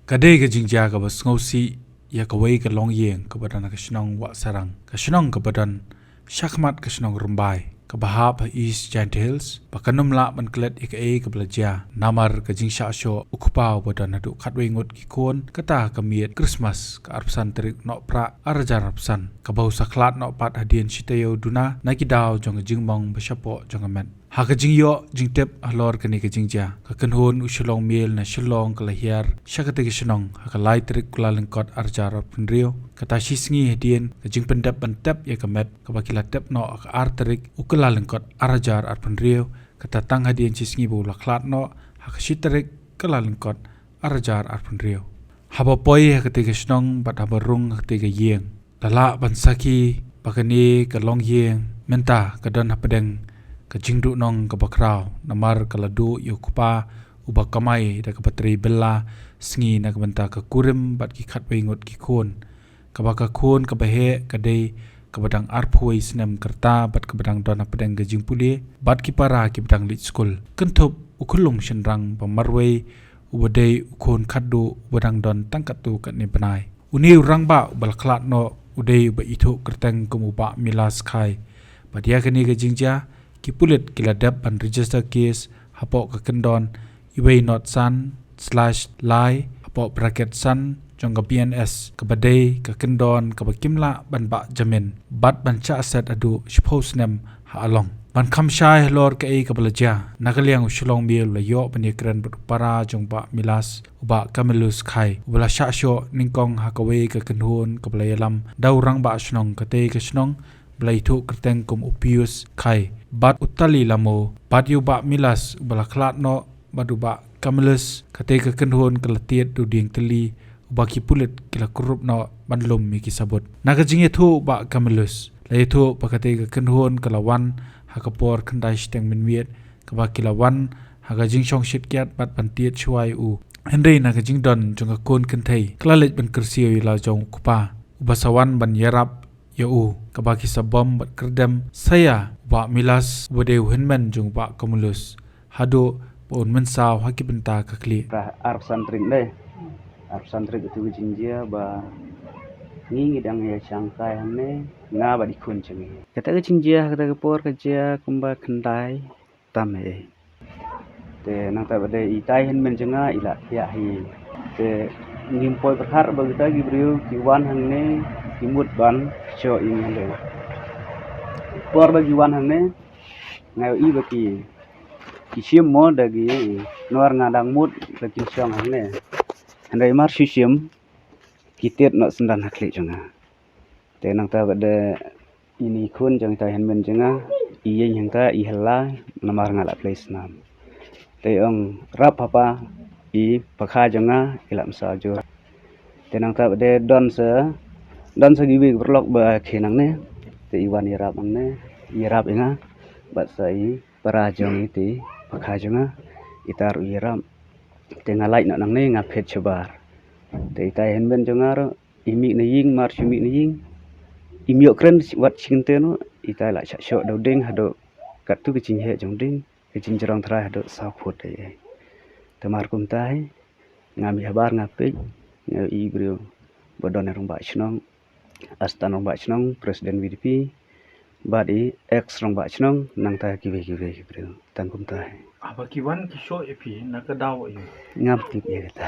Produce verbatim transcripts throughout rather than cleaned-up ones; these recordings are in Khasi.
Ka dei ka jingjia kaba sngewsih ïa kawei ka longïing kaba don ha ka shnong Wahsarang, ka shnong kaba don shakhmat ka shnong Rymbai, kaba hap ha East Jaintia Hills, ba kan ym lah ban klet ïa kaei kaba la jia namar ka jingshah shoh u kpa uba don haduh khatwei ngut ki khun, kata ha ka miet Krismas ka arphew san tarik Nohprah arhajar arphew san, kaba u sa khlad noh pat hadien shi taïew duna na ki daw jong ka jingmong ba shapoh jong ka met. Ha ka jingïoh jingtip halor kane ka jingjia, ka kynhun u Shillong Mail na Shillong ka la hiar sha katei ka shnong ha ka lai tarik Kyllalyngkot arhajar arphew hynriew. Kata shi sngi hadien ka jingpyndep ban tep ïa ka met, kaba ki la tep noh ha ka ar tarik u Kyllalyngkot arhajar arphew hynriew, kata tang hadien shi sngi ba u la khlad noh ha ka shi tarik Kyllalyngkot arhajar arphew hynriew. Haba poi ha katei ka shnong bad haba rung ha katei ka ïing, la lah ban sakhi ba kane ka longïing mynta ka don hapdeng ka jingduhnong kaba khraw, namar ka la duh ïa u kpa uba kamai da kaba trei bylla sngi na ka bynta ka kurim bad ki khatwei ngut ki khun, kaba ka khun kaba heh ka dei kaba dang arphew wei snem ka rta bad kaba dang don hapdeng ka jingpule bad ki para kiba dang leit skul. Kynthup u khyllung shynrang ba marwei uba dei u khun khatduh uba dang don tang katto katne bnai. Une u rangbah uba la khlad noh u dei uba ithuh kyrteng kum u Bah Milas Khai. Bad ïa kane ka jingjia, ki pulit ki la dep ban register case hapoh ka kyndon uwei not san slash lai hapoh bracket san jong ka B N S, kaba dei ka kyndon kaba kim lah ban bah jamin bad ban shah set haduh shiphew snem ha along. Ban kham shai halor kaei kaba la jia, na ka liang u Shillong Mail u la ïoh ban ïakren bad u para jong u Bah Milas, u Bah Camillus Khai, uba la shah shoh nyngkong ha kawei ka kynhun kaba la ïalam da u rangbah shnong katei ka shnong ba la ithuh kyrteng kum u Pius Khai bad u Tali Lamo, bad ïa u Bah Milas uba la khlad noh bad u Bah Camillus. Katei ka kynhun ka la tied da u dieng tylli uba ki pulit ki la kurup noh ban lum ïa ki sabut. Na ka jingïathuh u Bah Camillus, la ïathuh ba katei ka kynhun ka la wan ha ka por khyndai shiteng mynmiet, kaba ki la wan ha ka jingshong shit kiad bad ban tied shuwa ïa u. Hynrei na ka jingdon jong ka khun kynthei, ka la leit ban kyrsiew ïa la jong u kpa uba sa wan ban ïarap ïa u, kaba ki sa bom bad kyrdem sa ïa u Bah Milas uba dei u hynmen jong u Bah Camillus haduh ba un mynsaw ha ki bynta ka khlieh. Arphew san tarik ne, arphew san tarik katu ka jingjia ba ngi ngi dang ïa shangkai hangne, nga bad i khun jong ngi. Kata ka jingjia ha kata ka por ka jia kumba khyndai tam hi. Te nangta ba dei itai hynmen jong nga i la thiah hi. Te ngim poi pyrkhat ba kita ki briew ki wan hangne ki mut ban shoh ïa ngi hangne. Por ba ki wan hangne nga ïohi ba ki, ki shim mo da ki, namar nga dang mut ba kin shong hangne. Hynrei mar shu shim ki tied noh syndon ha khlieh jong nga. Te nangta ba dei ine i khun jong itai hynmen jong nga, i ïeng hangta i hela namar nga la plei snam. Te ong rap hapa i pakha jong nga i la mynsaw jur. Te nangta ba dei don sa, don sa kiwei ki paralok ba khie nangne. Te i wan ïarap nangne, ïarap ïa nga bad sa i para jong ite i pakha jong nga, ita ruh ïarap. Te nga lait noh nangne nga phet shabar. Te itai hynmen jong nga ruh i mih na ïing, mar shu mih na ïing, im ïoh kren wat shi kyntien ruh, itai la shah shoh da u dieng haduh katto ka jingheh jong u dieng, ka jingjrong tharai haduh saw phut ei ei. Te mar kumta hi nga mih habar nga peit, nga ïohi i briew ba don i rangbah shnong, assistant rangbah shnong, president V D P, bad i ex rangbah shnong, nangta kiwei kiwei ki briew. Tang kumta hi. Haba ki wan ki shoh ïa phi na ka daw aïu? Ngam tip ïa kata.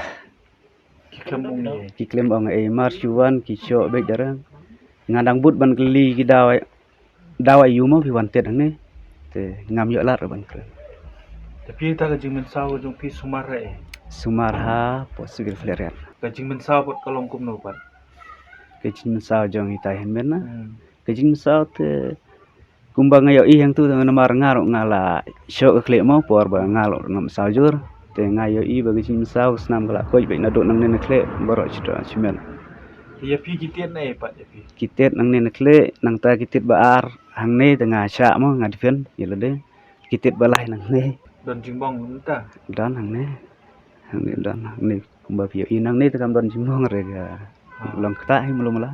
Ki khlem ong ei. Ki khlem ong ei, mar shu wan ki shoh beit da rang. Nga dang bud ban kylli ki daw, daw aïu mo phi wan tied hangne. Te ngam ïoh lad ruh ban kren. Te phi, ta ka jingmynsaw ka jong phi sumar ha ei? Sumar ha Post Welfare Area. Ka jingmynsaw pat ka long kumno pat? Ka jingmynsaw jong itai hynmen na. Hmm. Ka jingmynsaw te kumba nga ïohi hangtu, te namar nga ruh nga la shoh ka khlieh mo, por ba nga ruh ngam saw jur. Te nga ïohi ba ka jingmynsaw ka snam ka la koit beit naduh nangne na khlieh baroh shi tnat shimet. Te ïa phi ki tied na ei pat ïa phi? Ki tied nangne na khlieh, nangta ki tied ba ar hangne, te nga shah mo, nga defend ïa lade. Ki tied ba lai nangne. Don jingmong mynta? Don hangne. Hangne don hangne. Kumba phi ïohi nangne te kam don jingmong re ka. Ah. Long kata hi mula mula.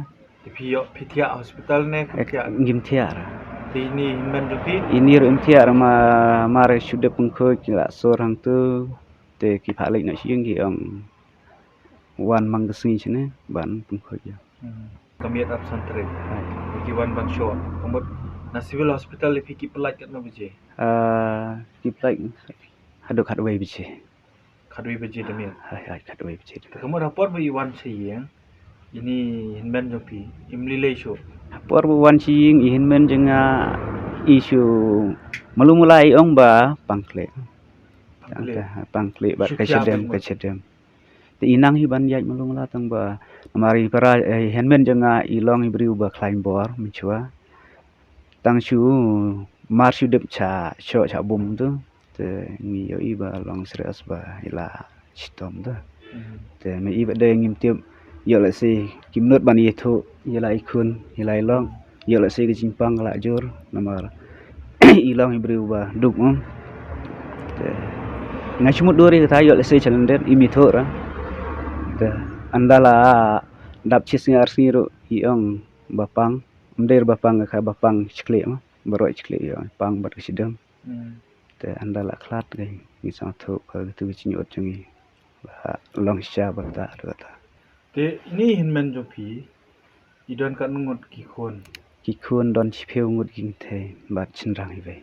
Te phi ïoh phi thiah hospital ne phi thiah? Ngim thiah ra. Te ine i hynmen jong phi? Ine ruh im thiah ra, ma, mar shu dep pynkhuid ki la sur hangtu. Te ki phah leit noh sha ïing ki ong wan mang ka sngi shane ban pynkhuid ïa. Hmm. Ka miet arphew san tarik. Hai. Ki wan ban shoh. Ka mut na Civil Hospital phi ki pynlait katno baje? Ah, ki pynlait haduh khatwei baje. Khatwei baje da miet. Hai, hai, khatwei baje. Te ka mut ha por ba i wan sha ïing, ine i hynmen jong phi, im lei lei shuh. Ha por ba wan sha ïing i hynmen jong nga i shu malu mula i ong ba pang khleh. Pang khleh. Pang khleh bad ka shadem, ka shadem. Te i nang hi ban ïaid malu mula tang ba namar i para, eh, hynmen jong nga i long i briew ba khlaiñ bor mynshuwa. Tang shu mar shu dep sha shoh sha bum tu. Te ngi ïohi ba long serious ba i la shitom tu. Hmm. Te ma i ba dei ngim tip, ïoh lehse kim nud ban ïathuh ïa la i khun ïa la i lok, ïoh lehse ka jingpang ka la jur namar i long i briew ba duk, um. Te nga shu mutdur ïa kata, ïoh lehse challenge im ïathuh ra. Te ynda la dap shi sngi ar sngi ruh i ong ba pang, ym dei ba pang ka, ba pang shi khleh ma, baroh shi khleh i ong pang bad ka shadem. Hmm. Te ynda la khlad ka ngi sngewthuh ka, katu ka jingïoh jong ngi ba long shisha ba kata, kata. Te ine i hynmen jong phi i don katno ngut ki khun? Ki khun don shiphew ngut ki kynthei bad shynrang iwei.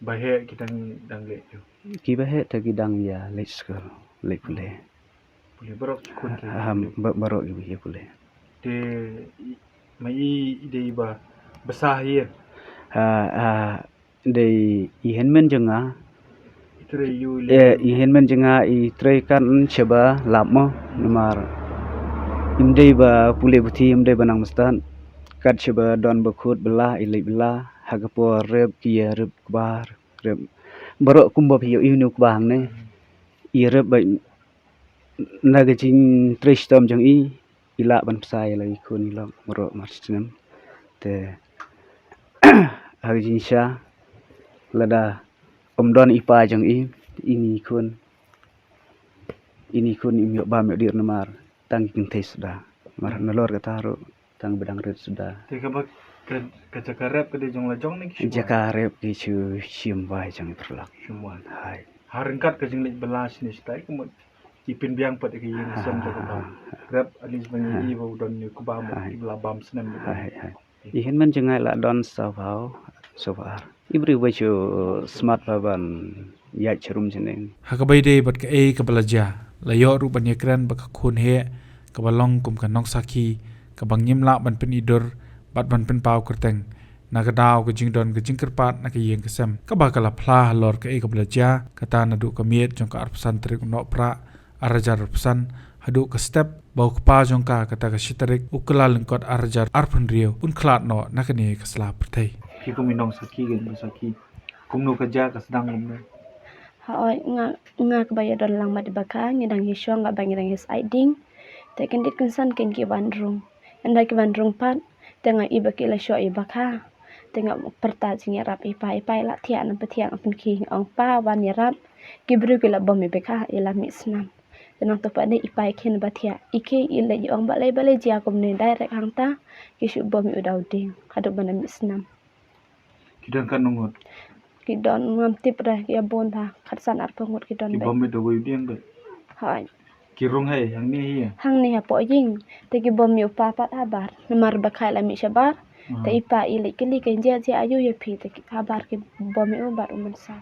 Ba heh ki dang, dang leit ju? Ki ba heh te ki dang ïa leit skul, leit pule. Pule baroh ki khun ki? Ah, ba-, baroh ki ïa pule. Te i, ma i, i dei ba bsa hi? Ah, ah, dei i hynmen jong nga. I trei ïa u, eh, i hynmen jong nga i trei kan shaba lap mo, namar im dei ba pule puthi, im dei ba nang mastad. Kat shaba don ba khuid ba lah, i leit ba lah ha ka por rep, ki ïa rep kba, rep baroh kumba phi ïohi ïa une u kba hangne. I rep ba na ka jingtrei shitom jong i, i lah ban bsa ïa la i khun i lok baroh mar snem. Te ha ka jingshisha lada ym don i pa jong i, ine i khun, ine i khun im ïoh bam ïoh dih namar tang ki kynthei suda. Mar nalor kata ruh tang ba dang rit suda. Te kaba ka, ka jaka rep ka dei jong la jong ne ki shu wan? Jaka rep ki shu shim wai jong i paralok. Shim wan. Hai. Ha ryngkat ka jingleit bylla shane shatai ka mut ki pynbiang pat ïa ka ïing ka sem jong ka ba rep, at least ba ngi i ba u don ïa u kba mut ki ba la bam snem. Hai, hai. I hynmen jong nga i la don sawphew, sawphew ar. I briew ba shu smat ba ban ïaid sharum shaneng. Ha kaba ïadei bad kaei kaba la jia, la ïoh ruh ban ïakren ba ka khun heh kaba long kum ka nongsakhi kaba ngim lah ban pyni dur bad ban pynpaw kyrteng na ka daw ka jingdon ka jingkyrpad na ka ïing ka sem kaba ka la phla halor kaei kaba la jia, kata naduh ka miet jong ka arphew san tarik u Nohprah ar hajar arphew san, haduh ka step ba u kpa jong ka, kata ka shi tarik u Kyllalyngkot ar hajar arphew hynriew, un khlad noh na kane ka sla pyrthei. Phi kum i nongsakhi, ka nongsakhi, kumno ka jia, ka sdang kumno? Hooid, nga, nga kaba ïadon lang bad i Bakha, ngi dang ïashong kaba ngi dang ïasaid dieng. Te kyndit kynsan kein ki wan rung. Ynda ki wan rung pat, te nga i ba ki la shoh ïa i Bakha. Te nga pyrta jingïarap ïa i pa, i pa i la thiah na pathiang, pynkhih, nga ong pa wan ïarap. Ki briew ki la bom ïa i Bakha, i la mih snam. Te nangta pat de i pa i khein ba thiah. I khein i leit i ong balei balei jia kumne, direct hangta ki shu bom ïa u da u dieng haduh ban da mih snam. Ki don katno ngut? Ki don ngam tip re, ki ïa bun bha, khatsan arphew ngut ki don. Ki bom ïa da uwei u dieng beit? Hooid. Ki rung hei hangne hi? Hangne hapoh ïing. Te ki bom ïa u pa pat habar, namar Bakha i la mih shabar. Te i pa i leit kylli kein jia jia aïu ïa phi, te ki habar ki bom ïa u bad u mynsaw.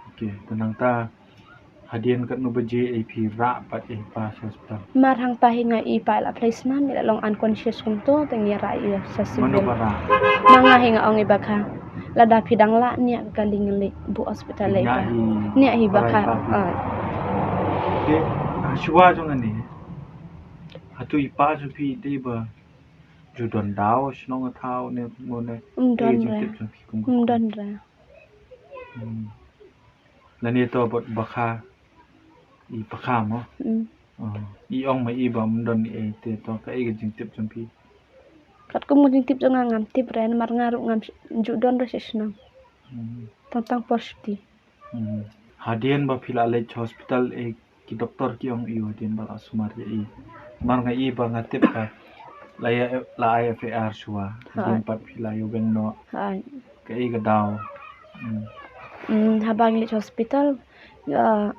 Ok, te nangta hadien katno baje ei phi rah pat ei pa sha hospital? Mar hangta hi nga i pa i la play snam, i la long unconscious kumto, te ngi rah i sha civil. Mano ba rah? Ma nga hi, nga ong i Bakha, lada phi dang lah nia ka kali ngi leit buh hospital lei. Nia hi Bakha. Te ha shuwa jong ani, hato i pa jong phi dei ba ju don daw shnong thaw ne mo ne? Ym don re. Ym don re. Hmm. Lane to bad Bakha, i Bakha mo? Hmm. Oh, i ong ma i ba ym don ei, te to kaei ka jingtip jong phi? Katkum ka jingtip jong nga ngam tip re, namar nga ruh ngam ju don re shisnem. Hmm. Tang tang por shuti. Hmm. Hadien ba phi la leit hospital, eh, ki doktor ki ong ïa u hadien ba la sumar ïa i? Mar nga i ba nga tip ka la ïa, la ai F I R shuwa. Hadien pat phi la ïa weng noh. Kaei ka daw? Hmm. Hmm, haba ngi leit hospital, ïa,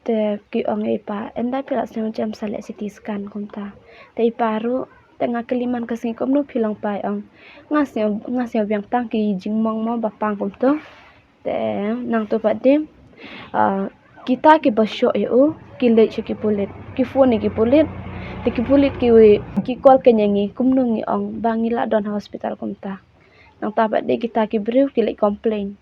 Te ki ong ïa i pa, ynda phi la sngew jem sa leh C T scan kumta. Te i pa ruh, te nga kylli man ka sngi kumno phi long pa, i ong. Nga sngew, nga sngew biang tang ki jingmong mo ba pang kumto. Te nangto pat de, ah, kita kiba shoh ïa u, ki leit sha ki pulit. Ki phone ïa ki pulit. Te ki pulit ki, ki call kane ïa ngi, kumno ngi ong, ba ngi la don ha hospital kumta. Nangta pat de kita ki briew ki leit complain.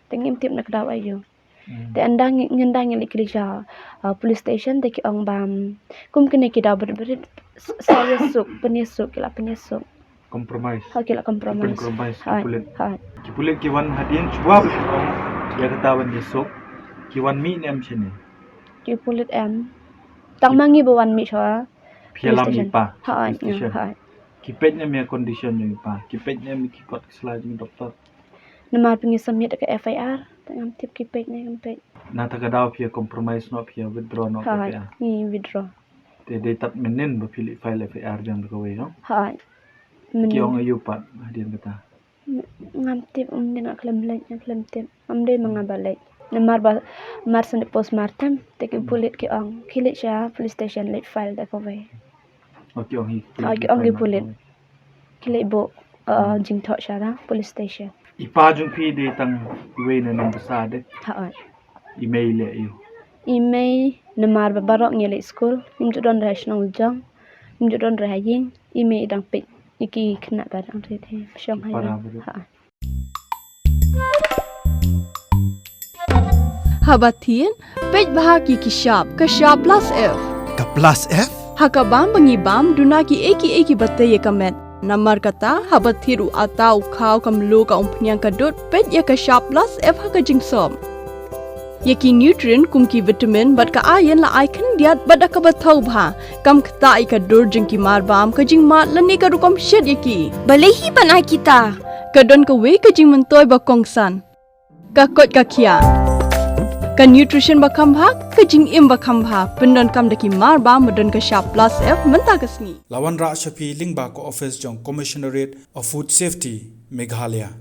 Te ngim tip na ka daw aïu. Hmm. Te ynda ngi, ynda ngi leit kylli sha, ah, police station te ki ong ba, mm, kum kine ki daw bret bret, s-, sa ïasuk, pynïasuk, ki la pynïasuk. Compromise. Ha, ki la compromise. Compromise, ki pulit. Ha. Ki pulit ki wan hadien shuwa ba ki ong ïa kata ban ïasuk. Ki wan mih ne em shane? Ki pulit em. Tang ma ngi ba wan mih shuwa. Phi ïalam ïa i pa? Ha, police station. Ha. Ki peit ne em ïa condition jong i pa? Ki peit ne em ïa ki kot ki sla jong i doktor? Namar phi ngi submit ka F I R, te ngam tip ki peit ne ngam peit. Na kata ka daw phi ïa compromise noh, phi ïa withdraw noh ka F I R? Ha, ngi withdraw. Te dei tad mynnin ba phi leit file F I R biang da kawei, no? Ha. Ki ong aïu pat hadien kata? Ngam tip, ym dei, nga khlem leit, nga khlem tip. Ngam dei ma nga ba leit. Namar ba mar shen postmortem, te ki pulit ki ong, ki leit sha police station leit file da kawei. Oh, ki ong hi, ki leit file da kawei. Oh, ki ong ki pulit. Ki leit buh, uh, jingthoh sha da police station. I pa jong phi dei tang iwei na nongbsa de? Ha. I mei leh aïu? I mei namar ba baroh ngi leit skul, ngim ju don re ha shnong jong, ngim ju don re ha ïing, i mei i dang peit ïa ki khynnah ba dang rit ha shong ha ïing. Ha. Haba thied, peit bha ïa ki shap, ka shap plus F. Ka plus F? Ha ka bam ba ngi bam, duna kiei kiei kiba tei ïa ka met. Namar kata, haba thied u atta, u khaw, ka mluh, ka umphniang, ka dud, peit ïa ka shap plus F ha ka jingsop. Ïa ki nutrient kum ki vitamin bad ka iron la ai khyndiat bad da kaba thaw bha. Kam ktah ïa ka dur jong ki marbam, ka jingmad lane ka rukom shet ïa ki. Balei hi ban ai kita? Ka don kawei ka jingmyntoi ba kongsan. Ka koit ka khiah. Ka nutrition ba kham bha, ka jingim ba kham bha. Pyndonkam da ki marbam ba don ka shap plus F mynta ka sngi. La wanrah sha phi lyngba ka office jong Commissionerate of Food Safety, Meghalaya.